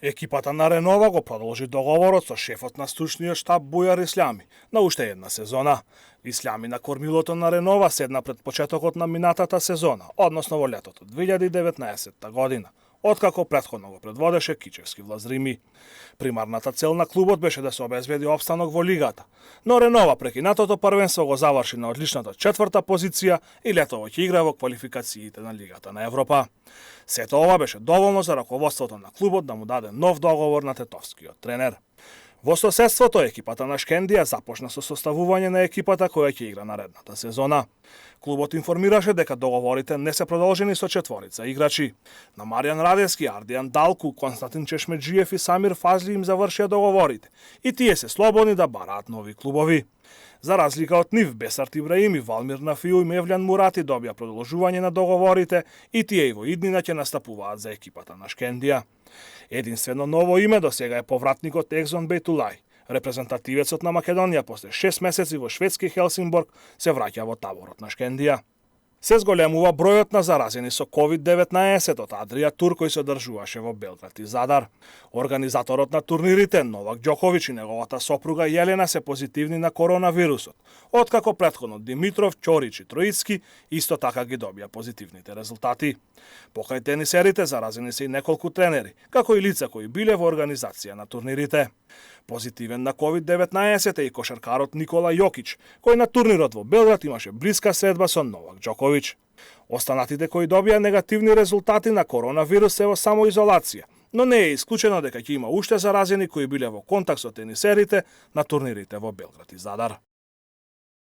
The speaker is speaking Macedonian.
Екипата на Ренова го продолжи договорот со шефот на стручниот штаб Бујар Ислјами на уште една сезона. Ислјами на кормилото на Ренова седна пред почетокот на минатата сезона, односно во летото 2019 година, откако претходно го предводеше Кичевски Влазрими. Примарната цел на клубот беше да се обезбеди опстанок во лигата, но Ренова прекинатото првенство го заврши на одличната 4-та позиција и летово ќе игра во квалификациите на Лигата на Европа. Сето ова беше доволно за раководството на клубот да му даде нов договор на тетовскиот тренер. Во соседството екипата на Шкендија започна со составување на екипата која ќе игра наредната сезона. Клубот информираше дека договорите не се продолжени со четворица играчи. На Маријан Радевски, Ардијан Далку, Константин Чешмеджиев и Самир Фазли им завршија договорите и тие се слободни да бараат нови клубови. За разлика од нив, Бесарт Ибраими, Валмир Нафиу и Мевљан Мурати добија продолжување на договорите и тие и во иднина ќе настапуваат за екипата на Шкендија. Единствено ново име до сега е повратникот Екзон Бейтулај. Репрезентативецот на Македонија после 6 месеци во шведски Хелсинборг се враќа во таборот на Шкендија. Се зголемува бројот на заразени со COVID-19 од Адрија Тур кој се одржуваше во Белград и Задар. Организаторот на турнирите Новак Ѓоковиќ и неговата сопруга Јелена се позитивни на коронавирусот, откако претходно Димитров, Ќорич и Троицки исто така ги добија позитивните резултати. Покрај тенисерите заразени се и неколку тренери, како и лица кои биле во организација на турнирите. Позитивен на COVID-19 е и кошаркарот Никола Јокич, кој на турнирот во Белград имаше блиска средба со Новак Ѓоковиќ. Останатите кои добија негативни резултати на коронавирус се во самоизолација, но не е исклучено дека ќе има уште заразени кои биле во контакт со тенисерите на турнирите во Белград и Задар.